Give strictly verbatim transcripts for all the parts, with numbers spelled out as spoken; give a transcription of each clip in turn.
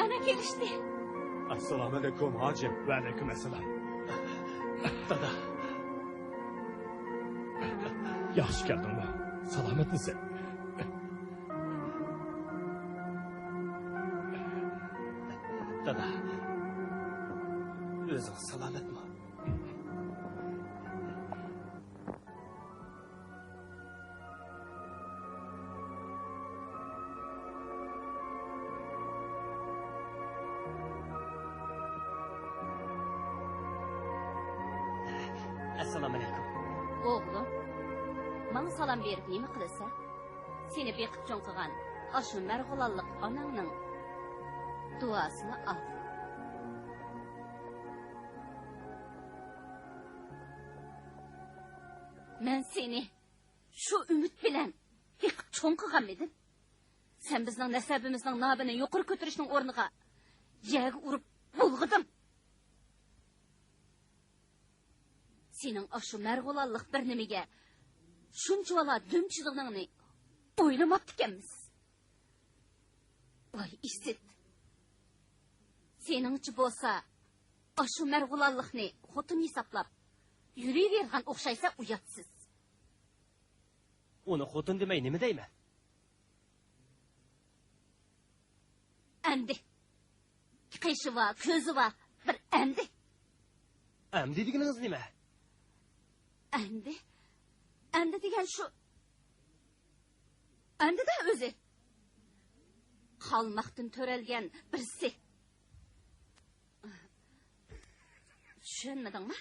يەنە كېلىشتى. ئەسسالامۇئەلەيكۇم، ھاجىم. ۋەئەلەيكۇم ئەسسالام. دادا. ياخشى كەلدىڭمۇ؟ سالامەتمىسەن؟ دادا، ئۆزۈڭ سالامەتمۇ؟ ئەسسالامۇئەلەيكۇم. ئوغلۇم، ماڭا سالام بېرىپ نېمە قىلىسەن؟ سېنى بېقىپ چوڭ قىلغان ئاشۇ مەرغۇلانلىق ئاناڭنىڭ دۇئاسىنى ئال. مەن سېنى شۇ ئۈمىد بىلەن بېقىپ چوڭ قىلغانمىدىم؟ سەن بىزنىڭ نەسەبىمىزنىڭ نامىنى يۇقىرى كۆتۈرۈشنىڭ ئورنىغا يەرگە ئۇرۇپ بۇلغىدىڭ. سېنىڭ ئاشۇ مەرغۇلانلىق بىر نېمىگە شۇنچىۋالا دۈم چىدىغىنىڭنى ئويلىماپتىكەنمىز. ۋاي ئىسىت! سېنىڭچە بولسا، ئاشۇ مەرغۇلانلىقنى خوتۇن ھېسابلاپ يۈرۈۋېرىدىغان ئوخشايسەن، ئۇياتسىز. ئۇنى خوتۇن دېمەي نېمە دەيمەن؟ ئەمدى. قېشى بار، كۆزى بار، بىر ئەمدى. ئەمدى دېگىنىڭىز نېمە؟ ئەمدى؟ ئەمدى دېگەن شۇ. ئەمدى-دە ئۆزى. قالماقتىن تۆرەلگەن بىرسى. چۈشەنمىدىڭمۇ؟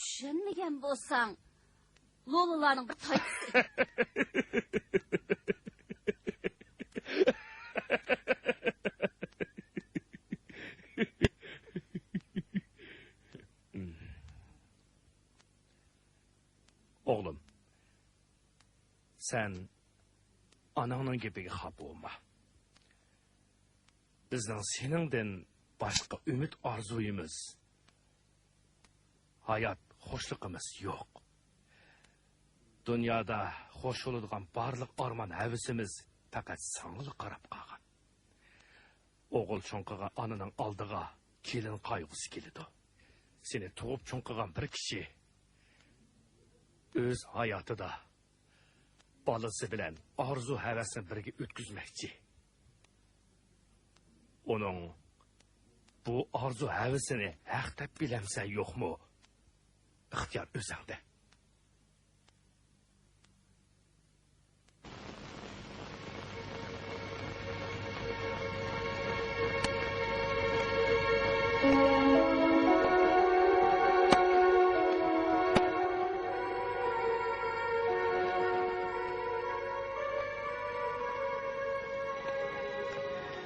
چۈشەنمىگەن بولساڭ، لولىلارنىڭ بىر تايپىسى. ئوغلۇم، سەن ئاناڭنىڭ گېپىگە خاپا بولما. بىزنىڭ سېنىڭدىن باشقا ئۈمىد ئارزۇيىمىز، ھايات خوشلۇقىمىز يوق. دۇنيادا خوش بولىدىغان بارلىق ئارمان ھەۋىسىمىز پەقەت ساڭىلا قاراپ قالغان. ئوغۇل چوڭ قىلغان ئانىنىڭ ئالدىغا كېلىن قايغۇسى كېلىدۇ. سېنى تۇغۇپ چوڭ قىلغان بىر كىشى ئۆز ھاياتىدا بالىسى بىلەن ئارزۇ-ھەۋەسنى بىرگە ئۆتكۈزمەكچى. ئۇنىڭ بۇ ئارزۇ-ھەۋىسىنى ھەق دەپ بىلەمسەن يوقمۇ، ئىختىيار ئۆزۈڭدە.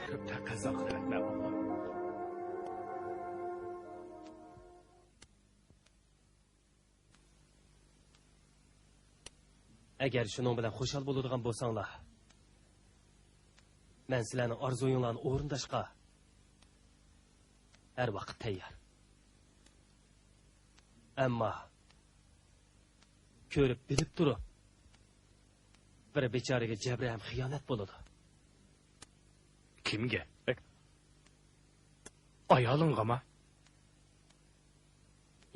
كۆپ تەقەززا قىلىۋەتمە، ئوغلۇم. ئەگەر شۇنىڭ بىلەن خۇشال بولىدىغان بولساڭلار، مەن سىلەرنىڭ ئارزۇيۇڭلارنى ئورۇنداشقا ھەر ۋاقىت تەييار. ئەمما كۆرۈپ بىلىپ تۇرۇپ، بىر بىچارىگە جەبرى ھەم خىيانەت بولىدۇ. كىمگە؟ ئايالىڭغىمۇ؟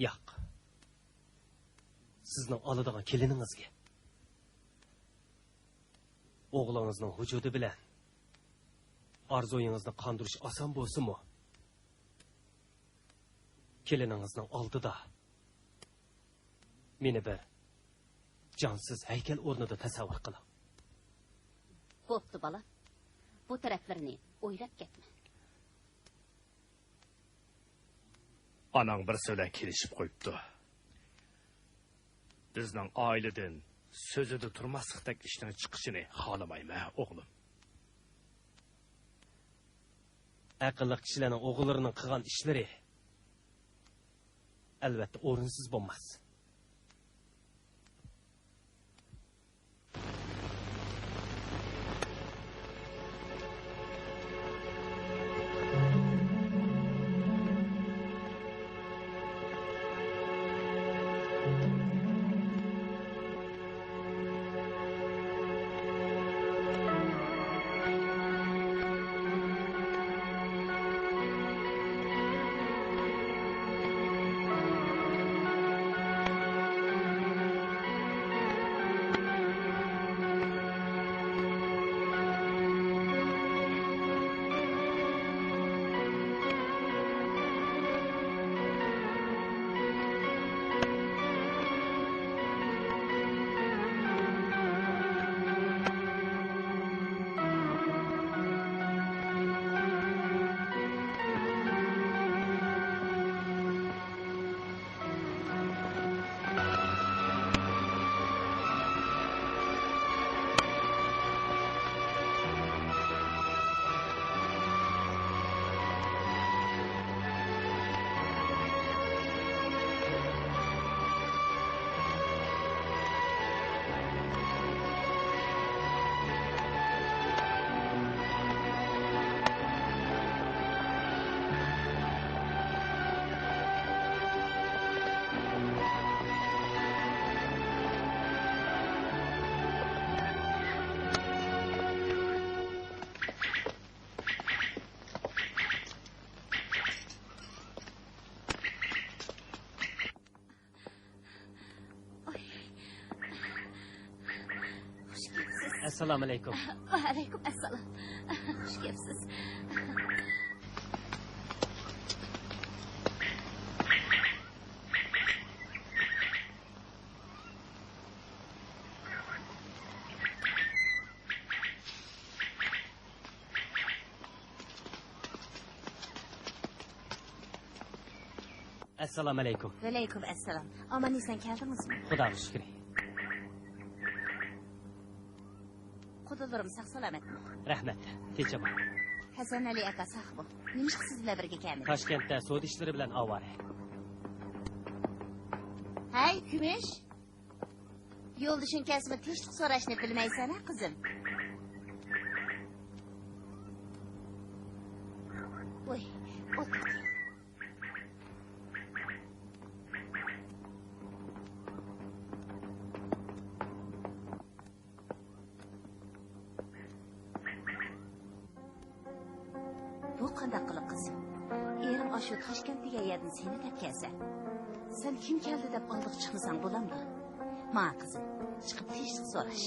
ياق. سىزنىڭ ئالىدىغان كېلىنىڭىزگە. ئوغلىڭىزنىڭ ۋۇجۇدى بىلەن ئارزۇيىڭىزنى قاندۇرۇش ئاسان بولسىمۇ، كېلىنىڭىزنىڭ ئالدىدا مېنى بىر جانسىز ھەيكەل ئورنىدا تەسەۋۋۇر قىلىڭ. بوپتۇ، بالام. بۇ تەرەپلىرىنى ئويلاپ كەتمە. ئاناڭ بىرسى بىلەن كېلىشىپ قويۇپتۇ. بىزنىڭ ئائىلىدىن سۆزىدە تۇرماسلىقتەك ئىشنىڭ چىقىشىنى خالىمايمەن، ئوغلۇم. ئەقىللىق كىشىلەرنىڭ ئوغۇللىرىنىڭ قىلغان ئىشلىرى ئەلۋەتتە ئورۇنسىز بولماس. ئەسسالامۇ ئەلەيكۇم. ۋەئەلەيكۇم ئەسسالام. خۇش كەپسىز. ئەسسالامۇ ئەلەيكۇم. ۋەئەلەيكۇم ئەسسالام. ئامان ئېسەن كەلدىڭىزمۇ؟ خۇداغا شۈكرى. قۇدىلىرىم ساق سالامەتمۇ؟ رەھمەت، تىنچ ئامان. ھەسەن ئەلى ئاكا ساقمۇ؟ نېمىشقا سىز بىلەن بىرگە كەلمىدى؟ تاشكەنتتە سودا ئىشلىرى بىلەن ئاۋارە. ھەي، كۈمۈش! يولدىشىڭ كەلسىمۇ تىنچلىق سوراشنى بىلمەيسەن ھە، قىزىم؟ ۋوي، ئولتۇر. بۇ قانداق قىلىق قىزىم؟ ئېرىڭ ئاشۇ تاشكەنت دېگەن يەردىن سېنى دەپ كەلسە، سەن كىم كەلدى دەپ ئالدىغا چىقمىساڭ بولامدۇ؟ ماڭە قىزىم، چىقىپ تىنچلىق سوراش.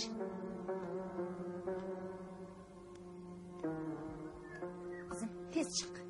قىزىم، تېز چىق.